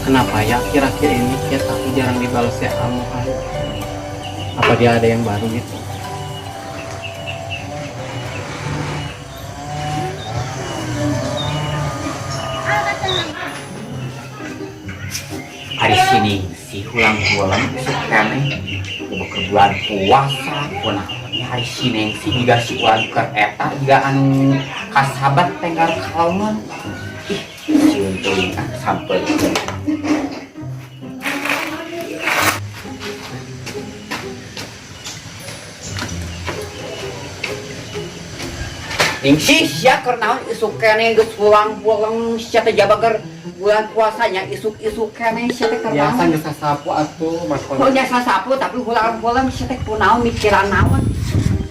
Kenapa ya akhir-akhir ini chat aku jarang dibalas ya kamu kan? Apa dia ada yang baru gitu? Ari sini si hulang-hulang isuk keneh ke bulan puasa kunaon ari sini si jiga si ulan keur eta jiga anu kasabat tenggar kalongan ih sieun teuing ah sampeun. Ningsih sia keur naon isuk keneh geus hulang-hulang sia teh jabager bulan puasanya isuk-isuk keneh sia teh keur Biasa naon. Geus sasapu atuh Mas Oh nya sasapu tapi hulang-hulang sia teh kunaon mikiran naon.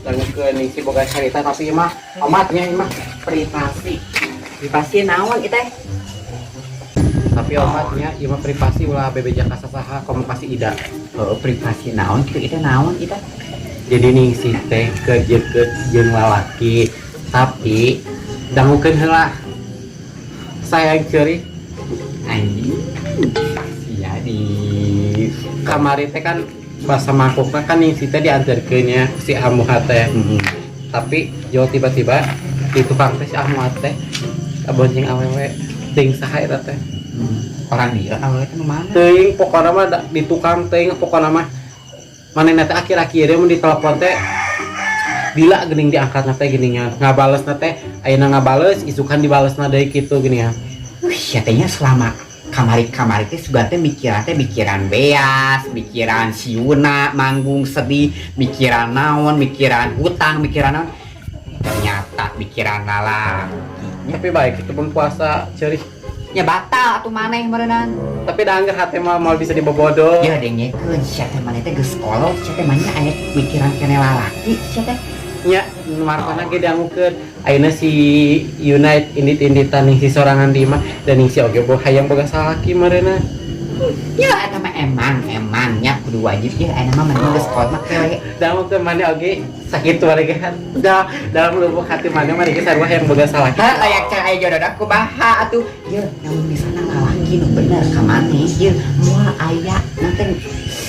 Ke Ningsih boga cerita tapi mah omatnya mah privasi. Privasi naon ieu teh? Tapi omatnya ieu mah privasi ulah bebeja ka sasaha komo kasih ida. Oh, privasi naon kitu ieu teh naon ieu teh? Jadi Ningsih teh kejeket jeung lalaki tapi dangukeun heula. Sayang ceurik. Anjing. Sia di Kamari teh kan bahasa mangkukna kan Ningsih teh diantarkeun nya si Amuha teh. Tapi jauh tiba-tiba di tukang teh si Amuha teh bonceng awewe ting saha eta teh. Orang dia awewe teh mana? Teuing pokona mah di tukang teuing pokona mah manehna teh akhir-akhir mun ditelepon teh bila geuning diangkatna teh geuningan ngabalesna teh ayeuna ngabales isukan dibalesna deui kitu geuningan. Wih, sia teh nya selama kamari-kamari teh sugan teh mikiran teh mikiran beas, mikiran siuna manggung sedih, mikiran naon, mikiran hutang, mikiran naon. Ternyata mikiran lalaki. Tapi baik itu pun puasa ceurih. Ya batal atuh maneh meureunnan. Tapi da angger hate mah moal bisa dibobodo. Ya dengekeun sia teh maneh teh geus kolot, sia teh maneh aya mikiran keneh lalaki sia teh. Nya markona ge dangukeun ayeuna si Unite indit-inditan ning si sorangan di imah dan ning si oge boh hayang boga salaki meureunna. Ya eta mah emang emangnya kudu wajib ya ayeuna mah maneh geus kolot mah kewe. Dangukeun maneh oge sakitu wae ge da dalam lubuk hati maneh mah ge sarua hayang boga salaki. Ha layak can aya jodoh kumaha atuh. Ye namun misalna lalaki nu bener ka maneh ye moal aya nanti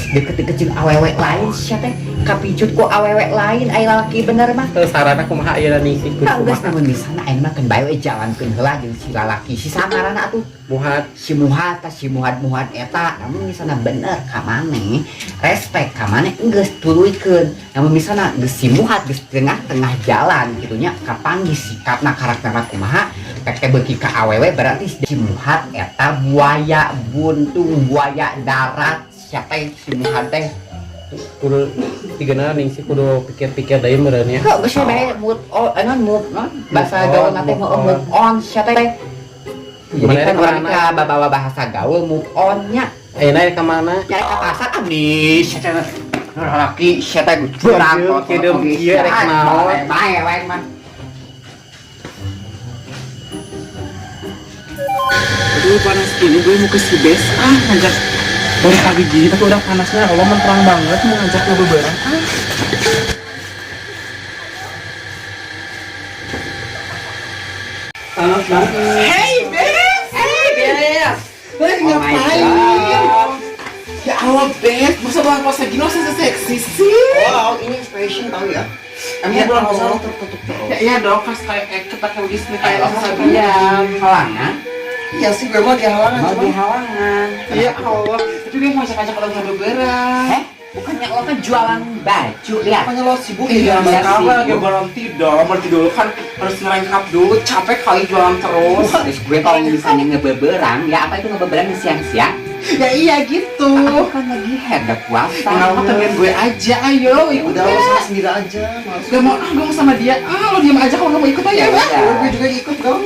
deket-deket jeung awewe lain sia teh kapicut ku awewe lain aya lalaki bener mah. Terus sarana kumaha ayeuna ning si kudu Geus kumaha? Namun misalna ayeuna mah keun bae we jalankeun heula jeung si lalaki si samarana atuh. Muhat. Si Muhat tah si Muhat Muhat eta namun misalna bener ka maneh respect ka maneh geus tuluykeun namun misalna geus si Muhat geus tengah-tengah jalan kitu nya kapanggih sikapna karakterna kumaha pek teh beuki ka awewe berarti si Muhat eta buaya buntung buaya darat sia teh si Muhat teh. Kudu tigana ning si kudu pikir-pikir deui meureun nya. Kok geus bae move on anu move on bahasa Move gaul on, na teh move on. Move on sia teh. Jadi Mana kan rek orang kemana? ka bawa bahasa gaul move on nya. Ayeuna rek ka mana? Nyari ke pasar abdi sia teh lalaki sia teh curang Kieu kieu rek naon? Bae wae mah. Aduh panas gini gue mau ke si Bes ah ngajak baru pagi gini tapi udah panasnya Allah menterang banget mau ngajak ngebeberang ah. Panas banget. Hey Bes, hey Bes. Lagi Oh my ngapain? God. Ya Allah Bes, masa bulan puasa gini masa seksi sih? Wow, ini fashion tau ya. Emang Ya bulan puasa Allah. harus tertutup terus. Ya iya dong, pas kayak kita kayak begini kayak Elsa Iya, halangan. Iya sih, gue mau lagi halangan Mau cuman. di halangan. Ya Allah, tapi gue mau ngajak-ngajak orang ngebeberang. Eh, bukannya lo kan jualan baju ya? Bukannya lo sibuk Iya, ya? sekarang gue lagi berhenti dong, berhenti dulu kan harus ngerengkap dulu, capek kali jualan terus. Terus gue kalau misalnya ngebeberang, ya apa itu ngebeberang siang-siang? Ya iya gitu. Aku kan lagi head gak puasa. Nggak apa temenin gue aja, ayo ikut. Udah lo sama sendiri aja, males. Gak mau, ah gue mau sama dia. Ah lo diem aja kalau nggak mau ikut aja Ya ya. udah. Gue juga ikut dong.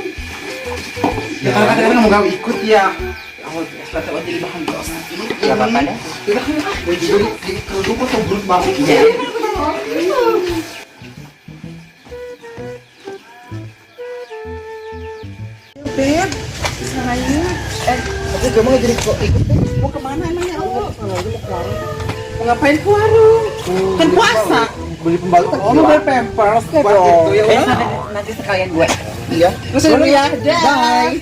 Ya karena kadang-kadang nggak mau ikut ya. Ya Allah, kelihatan banget jadi bahan gosip. Ini Gak apa-apa deh. Udah, ah. Gue juga di kerudung kok tobrut banget. Iya. Beb, sana yuk. Tapi gue mau jadi kok ikut deh. Mau kemana emangnya Allah? Sana aja mau ke warung. Mau ngapain ke warung? Kan puasa. Beli pembalut Oh, mau beli pampers ya Buat dong. gitu ya Eh, udah. nanti sekalian gue. Iya. Terus dulu ya. Dah. Bye.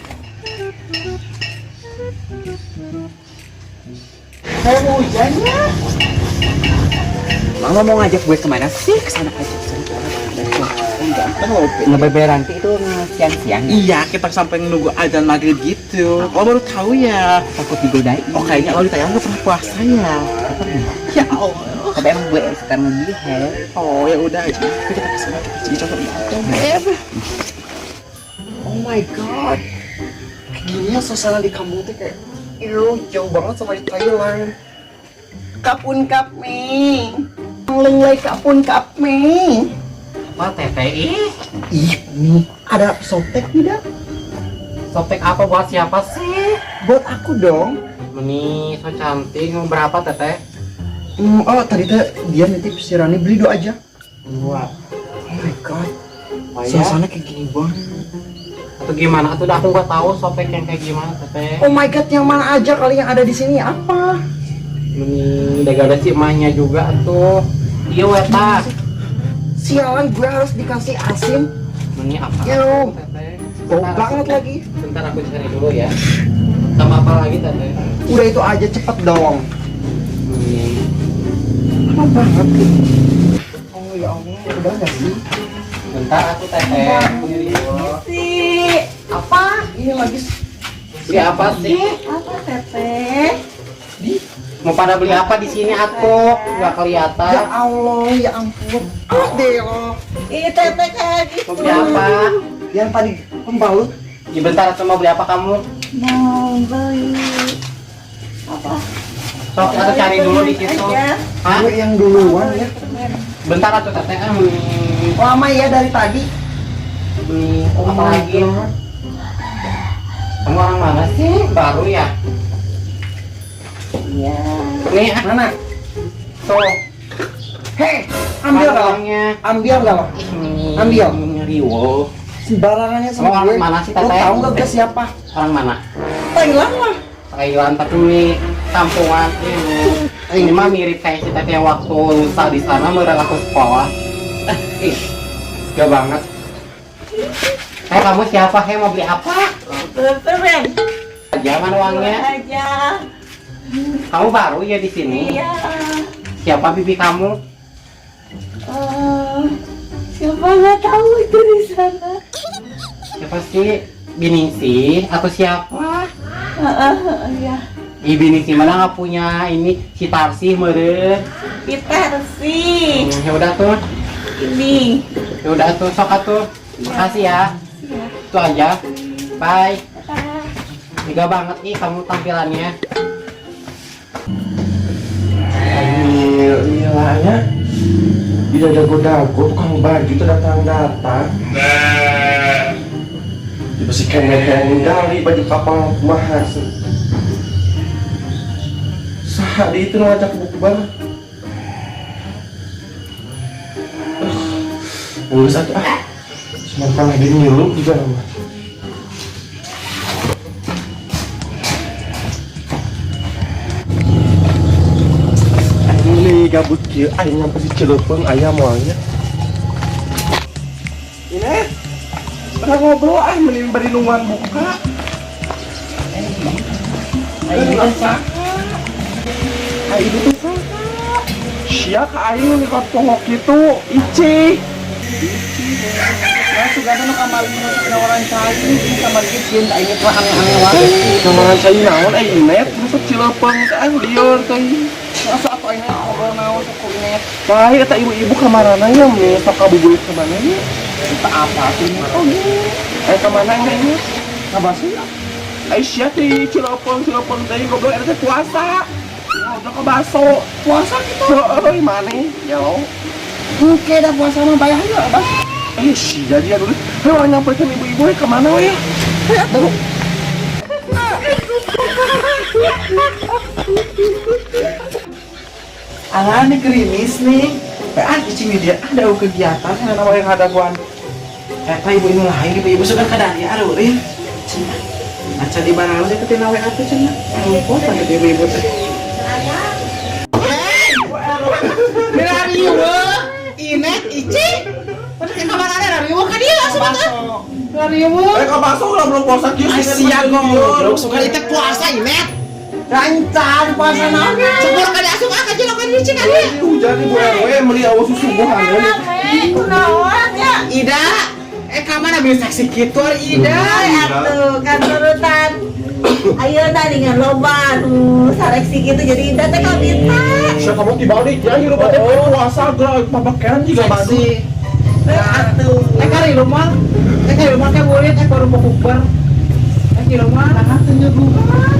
Kayak mau hujannya. Mama mau ngajak gue kemana sih? Kesana aja, kesana. Ngebeberan itu siang-siang. Iya, kita sampai nunggu azan maghrib gitu. Lo baru tahu ya. Takut digodain. Oh, kayaknya lo di Thailand gak pernah puasa ya. Ya Allah. Tapi emang gue sekarang lebih head. Oh, ya udah aja. Kita kesana, kita jadi contoh Beb. Oh my god. Kayak gini ya suasana di kampung tuh kayak Ew, jauh banget sama di Thailand. Kapun kap mi. Lenglai kapun kap mi. Apa teteh? Ih, nih ada sotek tidak? Sotek apa buat siapa sih? Buat aku dong. Meni so cantik, mau berapa teteh? Oh, tadi tuh dia nitip si Rani beli dua aja. Dua. Oh my god, Oh, ya? suasana kayak gini banget. Atau gimana? Atau aku nggak tahu sotek yang kayak gimana teteh. Oh my god, yang mana aja kali yang ada di sini apa? Meni udah gak ada si emaknya juga tuh. Iya weta. Sialan, gue harus dikasih asin. Meni apa? Yo. Teteh. Bau Bentar, banget lagi. Bentar aku cari dulu ya. Sama apa lagi teteh? Udah itu aja cepet dong. Meni. Lama banget nih. Oh ya Allah, udah nggak sih? Bentar aku teteh. Aku nyari dulu. Apa? Ini lagi Beli apa sih? Apa teteh? Mau pada beli apa di sini aku? Nggak kelihatan. Ya Allah, ya ampun. Ah deh lo. Ih teteh kayak gitu. Mau beli apa? Yang tadi pembalut. Ya bentar, atau mau beli apa kamu? Mau beli apa? Sok, atau cari dulu di situ. Aja. Hah? Gue yang duluan ya. Bentar atau teteh ah, Lama ya dari tadi. beli Oh apa my lagi? God. Kamu orang mana sih? Baru ya? Iya. Nih, ah, Mana? tuh. Hei, ambil Mana nggak lo? uangnya? Ambil nggak lo? Ih, Ambil. Riwo. Sembarangannya sama Kamu orang gue. mana sih, Lo Teteh? tahu nggak gue siapa? Orang mana? Thailand lah. Thailand, tapi ini kampungan ini. Ini mah mirip kayak si teteh yang waktu lusa di sana meureun aku sekolah. Ih, gak banget. Hei, kamu siapa? Hei, mau beli apa? Permen. Jangan uangnya. Aja. Kamu baru ya di sini? Iya. Siapa bibi kamu? Siapa nggak tahu itu di sana. Siapa sih? Biningsih atau siapa? Iya. Ih, Biningsih mana nggak punya ini si Tarsih meureun. Peter sih. Ya udah tuh. Ini. Ya udah tuh, sok atuh. Makasih ya. Iya. Itu aja. Bye. Dadah. Tiga banget nih kamu tampilannya. Gilanya tidak dago-dago tukang baju tuh datang-datang. Tiba si kemet yang ningali baju kapal kumaha sih. Saha di itu ngajak bukber. Nggak satu ah. Semangka lagi ngilu juga nama. Ini gabut kieu aing nyampe si Cileupeng aya moalnya. Ini udah ngobrol ah mending bari nungguan buka. Aing saha? Aing itu saha? Sia ka aing lewat pongok kitu, Ici. Nah, sudah nu kamari nu orang cai, ini kamari sieun ka aing mah aneh-aneh wae. Kamaran cai naon aing net masuk Cileupeng teh ah lieur teh. Masa aku aing ngobrol naon sok net. Bae eta ibu-ibu kamarana nya meni sok kabuburit ka mana nya? Kita apa tuh? Oh gini. Eh ka mana nya? Ngabasi ya? Aisyah di Cileupeng, Cileupeng teh goblok eta teh puasa. Ya udah ke baso. Puasa gitu. Heeh, mana? Ya lo. Oke, dah puasa mah bayar ya, Abah. Eh, si jadi ya dulu. Hei, orang nyamperkan ibu-ibu eh, kemana we ya? Hei, atuh. Alah, ini gerimis nih. Ah, di sini dia ada kegiatan yang nama yang ada guan. Eta ibu ini lahir ibu-ibu suka kadang ya aduh euy. Cenah. Aca di mana lu teh nawe atuh cenah. Lupa tadi ibu-ibu teh. Inet, Ici. Pada ke kamar ada riweuh ka dia asup teh. Riweuh. Eh, ka baso lah belum puasa kieu. Sia goblok, suka itu puasa Inet. Lancar puasa naon. Syukur kada asup ah kajian kan cik aya. Hujan ibu RW meuli awas susubuhan. Rame, kunaon ya? Ida, ka mana bisa seksi kitu ari Ida? Atuh kan turutan. Ayeuna dengan loba nu seleksi gitu jadi Ida teh kabita. Siapa kamu dibalik ya hirup teh puasa geura papakean juga badu. Seksi. Atuh. Kari rumah. Kari rumah teh murid baru mau bukber. Di rumah nah teu nyuguhan.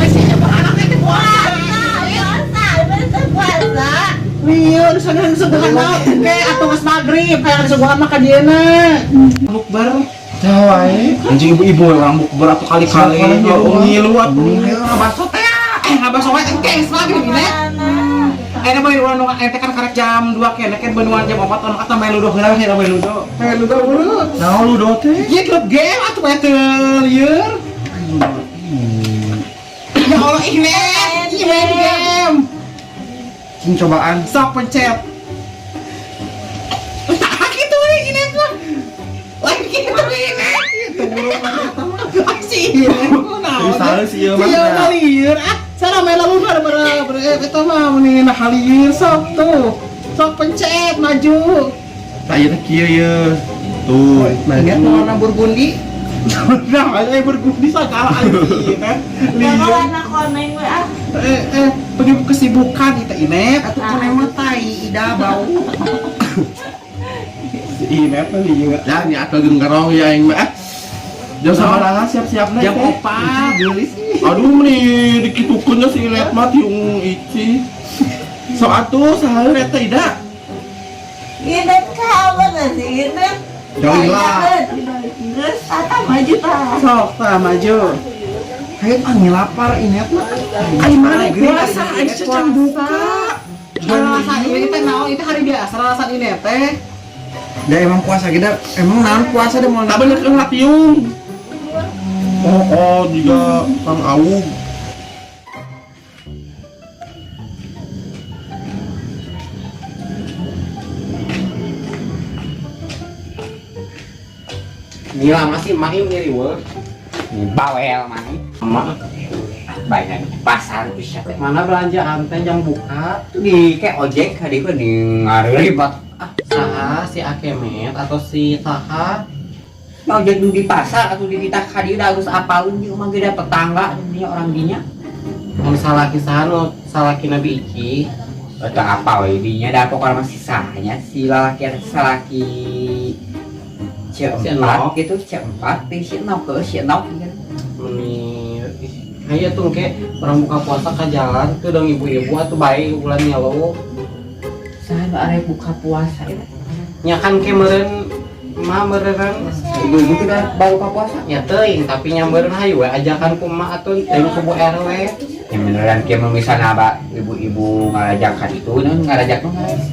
Si emang anaknya teh puasa. Puasa, puasa, puasa. Lieur sangan suguhan mah ke atuh geus magrib hayang disuguhan mah ka dieuna. Bukber. Tah wae. Anjing ibu-ibu orang bukber atuh kali-kali ngilu atuh. Ngabaso teh. Ngabaso wae engke geus magrib ini. Ayeuna mah urang nu ente kan karek jam 2 kene kan benuan jam 4 anu kata main ludo heula we main ludo. Main ludo dulu. Naon ludo teh? Ieu klub game atuh bae teu lieur. Ya Allah ih net, ieu main game. Cing cobaan. Sok pencet. Tah kitu we ini mah. Lain kitu ini. Itu burung mah eta mah. Ah si ini kunaon. Serius sih ieu mah. Iya mah lieur ah. Sarah main lalu ber ber eta mah meni nah lieur sok tuh. Sok pencet maju. Tah ieu teh kieu ye. Tuh, Ingat warna burgundi. Nah, aja burgundi sagala anjing teh. Jangan Lieur. warna koneng we ah. Pergi kesibukan itu Inet atau koneng mah tai Ida bau. Si Inet teh lieur. Ya nya atuh jeung ngerong ya aing mah. Jam sabaraha siap-siapna Jam teh? 4 geulis. Aduh nih dikitukeun si Inet mah tiung ici. Sok atuh saha eta Ida? Inet kawan sih Inet. Jauh lah. Geus tata maju tah. Sok tah maju. Kayak ah lapar Inet mah. Ai mana puasa ai can buka. Alasan ini teh naon itu hari biasa alasan ini teh. Da emang puasa kita emang naon puasa da moal. Tak bener kan tiung. Oh, juga Kang Aug. Ini lama sih emak ini riweuh. Bawel mah. Emak Banyak di pasar bisa teh. mana belanjaan teh jam buka? Di kayak ojek tadi kan di ngaribet. Ah, saha si Akemet atau si saha? Ojek di pasar atau di kita kadi udah harus apalun di rumah gede tetangga dia orang dinya. Mun salaki saha nu salaki Nabi Ici? Atau apa we dinya da pokoknya masih sahnya si lalaki atau salaki Si C4 Enok. gitu C4 teh si Enok ke si Enok gitu. Meni hayu tuh ke orang buka puasa ke jalan tuh dong ibu-ibu atau baik bulan nyawa. Saha nu arek buka puasa eta? Nya kan ke meureun mah meureun Ibu-ibu tuh udah baru buka puasa. nya teuing tapi nya meureun hayu we ajakan ku emak atuh teuing ku Bu RW. Ya beneran kieu mah misalna aba ibu-ibu ngarajak ka ditu naon ngarajak nu ngarajak.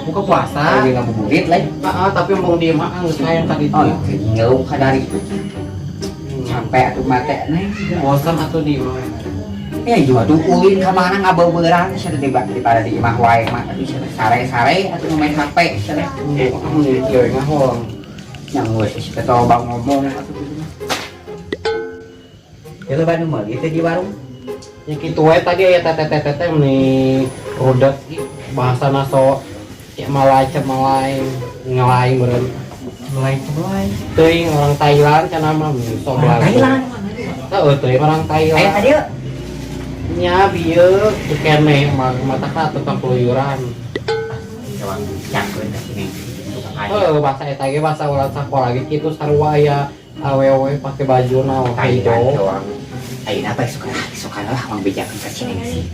Buka puasa. Lagi ngabuburit lain. Heeh, tapi embung di imah kan geus hayang ka ditu. Oh, ngeluh ka dari itu. Sampai atuh mate neng. Bosan atuh di imah. Ya juga tuh ulin ka mana ngabeubeurang sia teh daripada di imah wae mah atuh sia teh sare-sare atuh main HP sia teh. Kamu jadi kieu ngahong. Yang geus sia teh loba ngomong atuh kitu mah. Ya loba nu meuli teh di warung. Ya kitu we tadi aya teteh-teteh meni rudet bahasana so ya malai cemalai ngelai meureun. Mulai mulai. Teuing orang Thailand cenah mah so Orang Thailand. Heeh, teuing orang Thailand. Aya tadi yeuh. Nya bieu teu keneh mah mata ka tukang keluyuran. Coba cakeun ka sini. Tukang aja. Heeh, bahasa eta ge bahasa urang sakola ge kitu sarua aya awewe pake baju naon Thailand hijau. doang. Ayeuna apa suka suka lah mang bejakeun ka sini sih.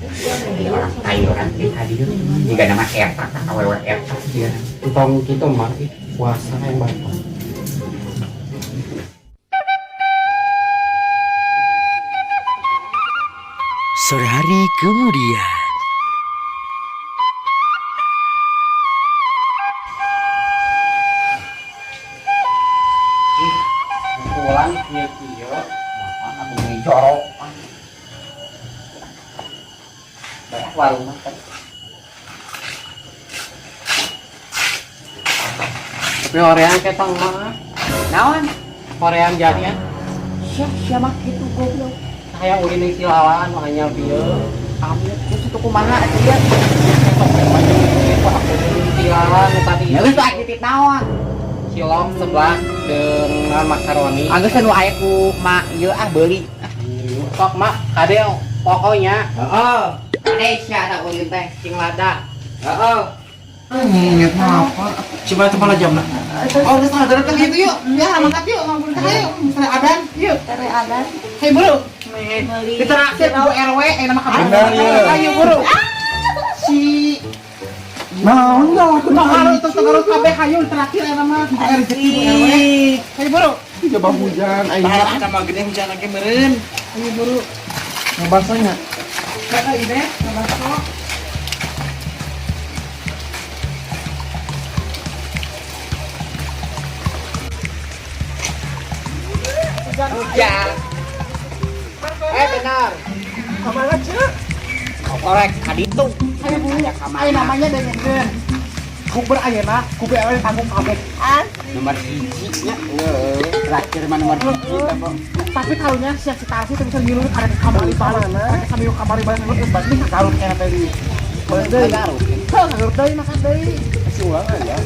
Ieu orang Thailand teh tadi tuh. Jiga nama eta ka awewe eta jiga. Entong kitu mah ih puasa yang batal. Sore hari kemudian. Ih, pulang kieu-kieu. Aku mau jorok. Banyak warung mah. Tapi hoream ketang mah. Naon? Hoream jadinya. Siapa siapa gitu goblok. Hayang ulin jeung si Lala anu anyar bieu. Kamu itu kumaha atuh ya? Sok we mah jeung itu aku jeung si Lala nu tadi. Ya geus aktivitas naon? Cilok seblak dengan makaroni. Anggeus nu aya ku mak ieu ah beuli. Sok mak, kade pokoknya Heeh. Kade sia da ulin teh. cing lada. Heeh. Ingat apa? Coba itu malah jamna. Oh, udah setengah datang gitu yuk. Ya, mangkat yuk, ngampun ayo, misalnya adan, yuk. Tere adan. Hei bro, Meuli. diteraksir Bu RW, nama kabar. Benar, ya. Ayo bro. Si Nah, enggak aku Tong harus tong harus kabeh hayu terakhir nama rezeki Bu RW. Hei bro. Coba hujan, ayo. Tahan sama gede hujan lagi meureun. Ayo bro. Ngebasanya. Kakak ide, ngabaso. Hujan. Eh benar. Kemana, Cek? Korek kaditu. Ayo bu, ayo namanya dengerin. Kuber ayeuna, kuber ayeuna tanggung kabeh. Asik. Nomor hiji nya. Terakhir mah nomor hiji teh, Bo. Tapi kalau nya sia si Tarsi teh bisa ngilu ada ke kamari balik. Ada sambil kamari balik ngelut berarti ka Garut kana teh. Balik deui. Garut. Heuh, ka Garut deui makan deui. Kasih ulang aja.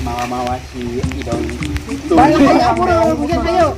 Mawa-mawa si Idong. Balik ayo buru, hujan ayo.